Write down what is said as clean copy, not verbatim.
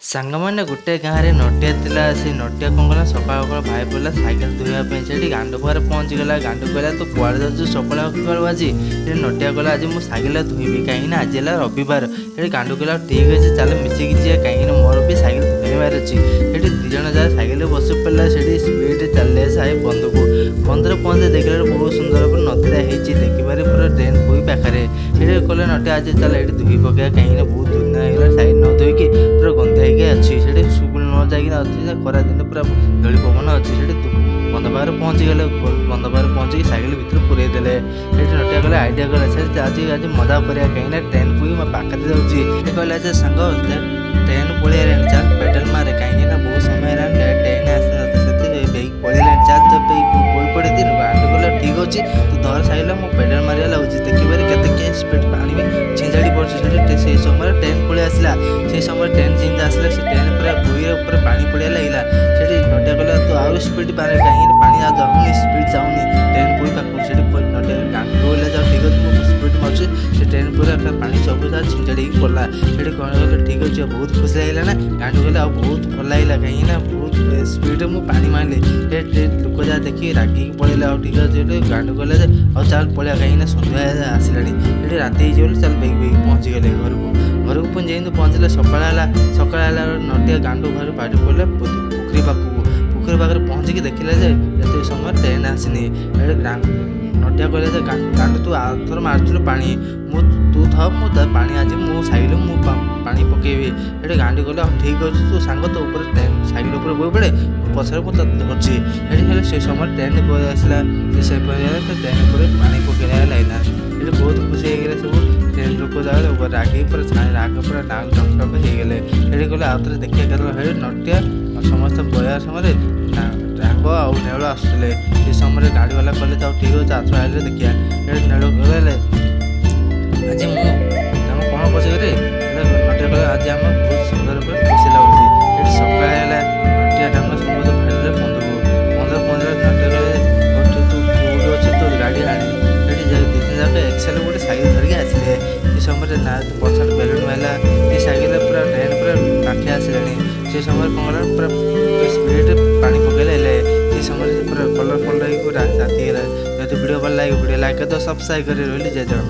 ସାଙ୍ଗମାନେ, ଗୋଟେ ଗାଁରେ ନଟିଆ ଥିଲା। ସେ ନଟିଆ କ'ଣ କଲା? ସକାଳୁ ସକାଳୁ ବାହାରି ପଡ଼ିଲା ସାଇକେଲ ଧୋଇବା ପାଇଁ। ସେଠି ଗାଣ୍ଡୁ ପାଖରେ ପହଞ୍ଚିଗଲା। ଗାଣ୍ଡୁ କହିଲା, "ତୁ କୁଆଡ଼େ ଯାଉଛୁ ସକାଳୁ ସକାଳୁ ଆଜି?" ସେଠି ନଟିଆ କହିଲା, "ଆଜି ମୁଁ ସାଇକେଲ ଧୋଇବି, କାହିଁକିନା ଆଜି ହେଲା ରବିବାର।" ସେଠି ଗାଣ୍ଡୁ କହିଲା, "ଠିକ୍ ଅଛି, ଚାଲ ମିଶିକି ଯିବା, କାହିଁକିନା ମୋର ବି ସାଇକେଲ ଧୋଇବାର ଅଛି।" ସେଠି 2 ଜଣ ଯାକ ସାଇକେଲରେ ବସି ପଡ଼ିଲା। ସେଠି ସ୍ପିଡ଼ରେ ଚାଲିଲେ ସାଇ ବନ୍ଧକୁ। ବନ୍ଧରେ ପହଞ୍ଚି ଦେଖିଲା ବେଳକୁ ବହୁତ ସୁନ୍ଦର ପୁରା ନଦୀଟା ହେଇଛି, ଦେଖିବାରେ ପୁରା ଡ୍ରେନ୍ ପୋଇ ପାଖରେ। ସେଠି କହିଲେ ନଟିଆ, "ଆଜି ଚାଲ ଏଠି ଧୋଇ ପକେଇବା, କାହିଁକିନା ବହୁତ ଦିନ ହେଇଗଲା ସାଇକେଲ ନ ଧୋଇକି, ପୁରା ଗନ୍ଧିଆ ହେଇକି ଅଛି।" ସେଠି ସ୍କୁଲ ନ ଯାଇକିନା ଅଛି ଯେ ଖରା ଦିନେ ପୁରା ଧୂଳି ପବନ ଅଛି। ସେଠି ବନ୍ଧ ପାଖରେ ପହଞ୍ଚିଗଲେ। ବନ୍ଧ ପାଖରେ ପହଞ୍ଚିକି ସାଇକେଲ ଭିତରେ ପୁରେଇ ଦେଲେ। ସେଠି ନଟିଆ କହିଲା, ଆଇଡ଼ିଆ କଲା ସେ, ଆଜି ଆଜି ମଜା କରିବା, କାହିଁକିନା ଟ୍ରେନ୍ ପୁଇ ମୋ ପାଖରେ ଯାଉଛି। ସେ କହିଲା ଯେ, "ସାଙ୍ଗ, ଟ୍ରେନ୍ ପଳେଇ ଆଇଲାଣି, ଚାଲ ପେଡାଲ ମାରେ, କାହିଁକିନା ବହୁତ ସମୟ ହେଲାଣି ଟ୍ରେନ୍ ଆସିନଥିଲା, ସେଥିପାଇଁ ବେଗି ପଳେଇଲାଣି, ଚାଲ ତ ବଇ ପଡ଼ିଥିଲୁ।" ଗାଣ୍ଡୁ କହିଲା, "ଠିକ୍ ଅଛି, ତୁ ଧର ସାଇକେଲ, ମୁଁ ପେଡାଲ ମାରିବା ଲାଗୁଛି, ଦେଖିବାରେ କେତେ କିଏ ସ୍ପିଡ଼ ପାଣି ବି ଛିଞ୍ଚାଡ଼ି ପଡ଼ୁଛି।" ସେଠି ସେଇ ସମୟରେ ଟ୍ରେନ୍ ପଳେଇ ଆସିଲା। ସେଇ ସମୟରେ ଟ୍ରେନ୍ ଯେମିତି ଆସିଲା, ସେ ଟ୍ରେନ୍ ପୁରା ବୋଇରେ ଉପରେ ପାଣି ପଡ଼ିବା ଲାଗିଲା। ସେଠି ନଟିଆ କହିଲା, "ତୁ ଆହୁରି ସ୍ପିଡ଼ ମାରେ, କାହିଁକି ପାଣି ଆଉ ଯାଉନି, ସ୍ପିଡ଼ ଯାଉନି ଟ୍ରେନ୍ ପୁଇ ପାଖକୁ।" ସେଠି ନଟିଆ ଗାଣ୍ଡୁ କହିଲା, "ଯାଉ, ଠିକ୍ ଅଛି, ମୁଁ ସ୍ପିଡ଼ ମାରୁଛି।" ସେ ଟ୍ରେନ୍ ପୁରା ପାଣି ସବୁ ଯାକ ଛିଞ୍ଚାଡ଼ିକି ପଡ଼ିଲା। ସେଠି କ'ଣ କହିଲେ, "ଠିକ୍ ଅଛି, ଆଉ ବହୁତ ଖୁସି ଲାଗିଲା ନା?" ଗାଣ୍ଡୁ କହିଲେ, "ଆଉ ବହୁତ ଭଲ ଲାଗିଲା, କାହିଁକିନା ବହୁତ ସ୍ପିଡ଼ରେ ମୁଁ ପାଣି ମାରିଲି।" ସେ ଲୋକ ଯାହା ଦେଖିକି ରାଗିକି ପଳେଇଲେ। ଆଉ ଠିକ୍ ଅଛି ବୋଲି ଗାଣ୍ଡୁ କହିଲା ଯେ, "ଆଉ ଚାଲ ପଳେଇବା, କାହିଁକିନା ସନ୍ଧ୍ୟା ଆସିଲାଣି, ସେଠି ରାତି ହେଇଯିବ ବୋଲି, ଚାଲ।" ବେଗି ବେଗି ପହଞ୍ଚିଗଲେ ଘରକୁ। ଘରକୁ ପୁଣି ଯେମିତି ପହଞ୍ଚିଲେ, ସକାଳ ହେଲା। ସକାଳ ହେଲା ବେଳକୁ ନଟିଆ ଗାଣ୍ଡୁ ଘରୁ ବାହାରି ପଡ଼ିଲେ ପୋଖରୀ ପାଖକୁ। ପୋଖରୀ ପାଖରେ ପହଞ୍ଚିକି ଦେଖିଲେ ଯେ ଏତେ ସମୟ ଟ୍ରେନ୍ ଆସିନି। ଏଠି ନଟିଆ କହିଲେ ଯେ, "ଗାଣ୍ଡୁ, ତୁ ଆରଥର ମାରିଥିଲୁ ପାଣି, ମୁଁ ତୁ ଥାଉ, ମୁଁ ତା ପାଣି ଆଜି ମୁଁ ସାଇକେଲ ମୁଁ ପାଣି ପକେଇବି।" ଏଠି ଗାଣ୍ଡୁ କହିଲେ, "ହଉ, ଠିକ୍ ଅଛି, ତୁ ସାଙ୍ଗ ତୋ ଉପରେ ଟ୍ରେନ୍ ସାଇକେଲ ଉପରେ ବଇ ପଡ଼େ, ମୁଁ ପଛରେ ମୁଁ ତତେ ଧରିଛି।" ଏଠି ହେଲେ ସେ ସମୟରେ ଟ୍ରେନ୍ ପଳେଇ ଆସିଲା। ସେ ସେ ଟ୍ରେନ୍ ଉପରେ ପାଣି ପକେଇବା ଲାଗିଲା। ଏଠି ବହୁତ ଖୁସି ହେଇଗଲେ ସବୁ ଟ୍ରେନ୍ ଲୋକ ଯାକ, ରାଗିକି ପୁରା ରାଗ ପୁରା ନାକ ଟକ ଟକ ହେଇଗଲେ। ସେଠି କହିଲେ, ଆଉ ଥରେ ଦେଖିବା କେତେବେଳେ। ହେଠି ନଟିଆ ଆଉ ସମସ୍ତେ ବଇବା ସମୟରେ ଡାଙ୍ଗ ଆଉ ନେଉଳ ଆସୁଥିଲେ। ସେ ସମୟରେ ଗାଡ଼ି ବାଲା କହିଲେ ତ, "ଆଉ ଠିକ୍ ଅଛି, ଆଉଥରେ ଆଇଲେ ଦେଖିବା।" ସେଠି ନେଉଳ କହିଲେ, "ଆଜି ମୁଁ ତମେ କ'ଣ କରୁଛ କିରେ?" ନଟିଆ କହିଲେ, "ଆଜି ଆମେ ବହୁତ ସୁନ୍ଦର ପୁରା ଖୁସି ଲାଗୁଛି।" ଏଠି ସକାଳ ହେଲା। ନଟିଆ ଡାଙ୍ଗ ସମସ୍ତେ ବାହାରିଲେ ବନ୍ଧକୁ। ବନ୍ଧ ପହଞ୍ଚିଲେ। ନଟିଆ କହିଲେ, "ହଉ ଠିକ୍, ତୁ କୋଉଠି ଅଛୁ, ତୋ ଗାଡ଼ି ଆଣେ।" ସେଠି ଯାଇ 2 ଜଣ ଯାକ ଏକ୍ସେଲ ଗୋଟେ ସାଇକେଲ ଧରିକି ଆସିଲେ। ସେ ସମୟରେ ନା ପଛରେ ବେଲୁନ ମାରିଲା। ସେ ସାଇକେଲ ପୁରା ଟ୍ରେନ୍ ପୁରା ପାଖେ ଆସିଲାଣି। ସେ ସମୟରେ କ'ଣ କଲା? ପୁରା ସ୍ପିଡ଼ରେ ପାଣି ପକେଇଲେ। ହେଲେ ସେ ସମୟରେ ପୁରା କଲର୍ ଫଲର୍ ହେଇକି ପୁରା ରାତି ହେଇଗଲା। ଯଦି ଭିଡ଼ିଓ ଭଲ ଲାଗେ, ଭିଡ଼ିଓ ଲାଇକ୍ କରିଦେବ, ସବସ୍କ୍ରାଇବ୍ କରି। ରହିଲି, ଜୟ ଜଗନ୍ନାଥ।